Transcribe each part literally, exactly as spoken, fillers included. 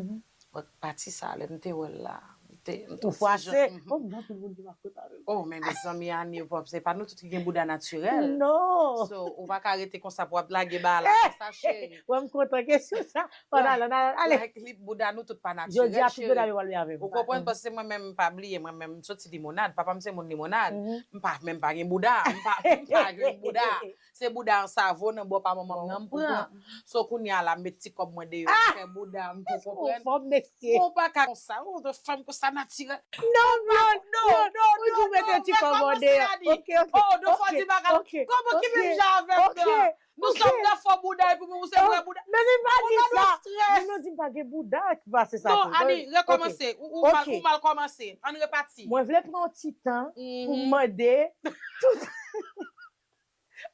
Mwen pati sa, lè m te wè l la, m te, m te Ou fwase. Mhm. Oh, m gen anpil moun ki pa kontan avè m. Oh, men mezanmi, Annie, w pa, se pa nou tout ki gen bouda natirèl. Non. So, ou pa ka rete konsa pou ap lage ba la, sa cheri. Wè, m kontan kesyon sa. Pandan la, ale. Like, li bouda nou tout pa Jodi a natirèl, tout moun cheri. ap wè avè m. Ou konprann, paske mwen menm m pa bliye, mwen menm m soti limonad, papa m se moun limonad. Mhm. M pa menm pa gen bouda, m pa, m pa gen bouda. Se bouda an savo nan bò pa manman m nan m pran. Mhm. So kounye a la m met ti kòb mwen deyò, m fè bouda, m pou konprann. Fò mesye. Ou pa ka konsa, ou de fanm konsa natirèl. Non, non, non, non, ou di mete ti kòb deyò. Ok, ok. Oh, de fwa di bagay. Kòman ki menm jan avè m nan? Nou sòm nan fò bouda epi mwen ou se vrè bouda. Men li pa di Ou nan sa. stress. Men nou di m pa gen bouda ki pase sa. Non, tou. Annie, rekòmanse. Ou, ou mal, Ok. Ou mal kòmanse. Ann repati. Mwen vle pran yon ti tan pou m Mhm. mande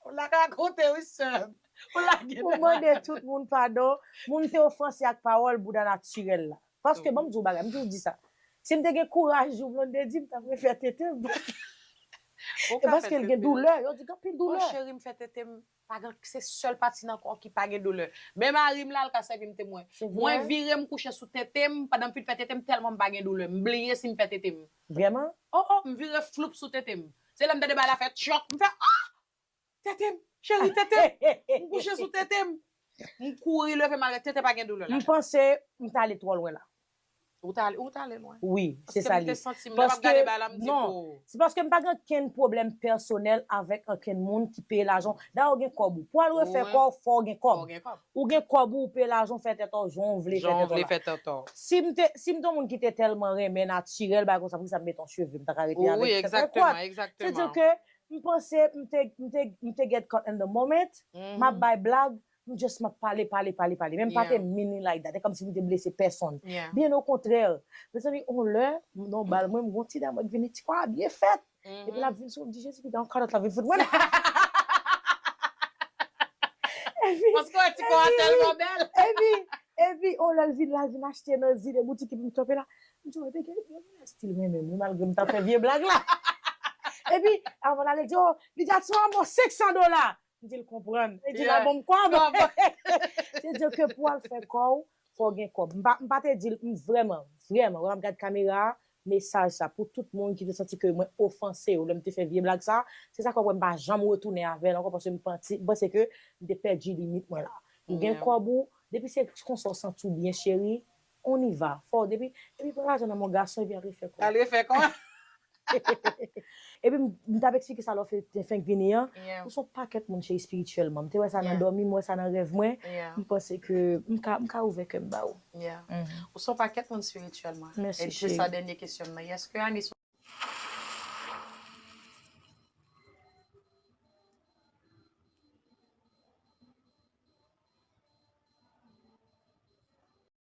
Ou la rakonte, wi, sè m. Ou la gen pou mande tout moun padon. Moun te ofanse ak pawòl bouda natirèl la. Paske Mhm. Ban m di w bagay, m toujou di sa. Si m te gen kouraj jou blonde di m, ta vle fè tete m. Ou E ka paske fè l gen tete. Doulè, yo di gen anpil Bon, doulè. Cheri, m fè tete m. Pa gen, se sèl pati nan kò ki pa gen doulè. Men mari m la, l ka sèvi m temwen. Se vre? Mwen vire m kouche sou tete m, pandan m fin fè tete m, tèlman m pa gen doulè. M bliye si m fè tete m. Vrèman? Oh, oh, m vire floup sou tete m. Se lè m tande bagay la fè tchòk, m fè, ah! Tete m, cheri, tete m. M kouche sou tete m. M kouri leve malgre tete pa gen doulè la. M panse m t ale twò lwen la. Ou t ale, ou t ale lwen. Wi, se Paske sa m li. te santi m, lè m ap gade bagay la, m di, Non, oh. Se paske m pa gen okenn pwoblèm pèsonèl avèk okenn moun ki peye lajan. Dayè, ou gen kòb ou. Pou al refè Wi. Kò w, fò w gen Fò kòb. w gen kòb. Ou gen kòb ou, ou peye lajan, ou fè tèt ou, jan w vle fè Jan w tèt ou vle la. Fè tèt ou. Si m te, si m te yon moun ki te tèlman renmen natirèl, bagay konsa, poukisa m met yon cheve, m ta ka rete Wi, avèk tèt mwen egzakteman, kwat. Se egzakteman. di ke m panse, m te, m te, m te get caught in the moment, m ap bay blag, m just m ap pale, pale, pale, pale. Men m pa te Yeah. mean it like that. E kòmsi m te blese pèsonn. Yeah. Byen okontrè, mezanmi, on lè, m nan bal mwen, m gon ti dam mwen ki vini ti kwa byen fèt. Epi l ap vin sou m di, Jezi, pita yon kalòt la vin fout mwen. Epi, Paske wè ti kò a tèlman bèl. epi, epi, on lè l vin la, l vin achte nan zile boutik epi m kanpe la. M di, wè, gen, gen, gen stil mwen menm, wi, malgre m ta fè vye blag la. Epi, avan l ale, l di, oh, li di, a ti manman, senk san dola. M di, l konprann. Li di, la, bon, m kwa, bon. Se di ke pou al fè kò w, fò w gen kòb. M pa, m pa te di l, m vrèman, vrèman, wè, m ap gad kamera a, mesaj sa pou tout moun ki te santi ke mwen ofanse yo lè m te fè vye blag sa. Se sa k fè m pa janm retounen avè l ankò, paske m panti, m panse ke m te pèdi limit mwen la. Ou gen kòb ou, depi se konsa w santi w byen, cheri, on y va. Fò w, depi, epi pran lajan nan men yon gason, epi al refè kò. Al refè kò. Epi m, m t ap eksplike sa lè w te fenk vini an. Yeah. Ou se yon pakèt moun cheri espirityèlman. M te wè sa nan Yeah. dòmi, m wè sa nan rèv mwen. Yeah. M panse ke m ka, m ka ouvè kè m ba ou. Yeah. Ou se yon pakèt moun espirityèlman. Mèsi, E se cheri. Sa dènye kesyon m nan. Èske Annie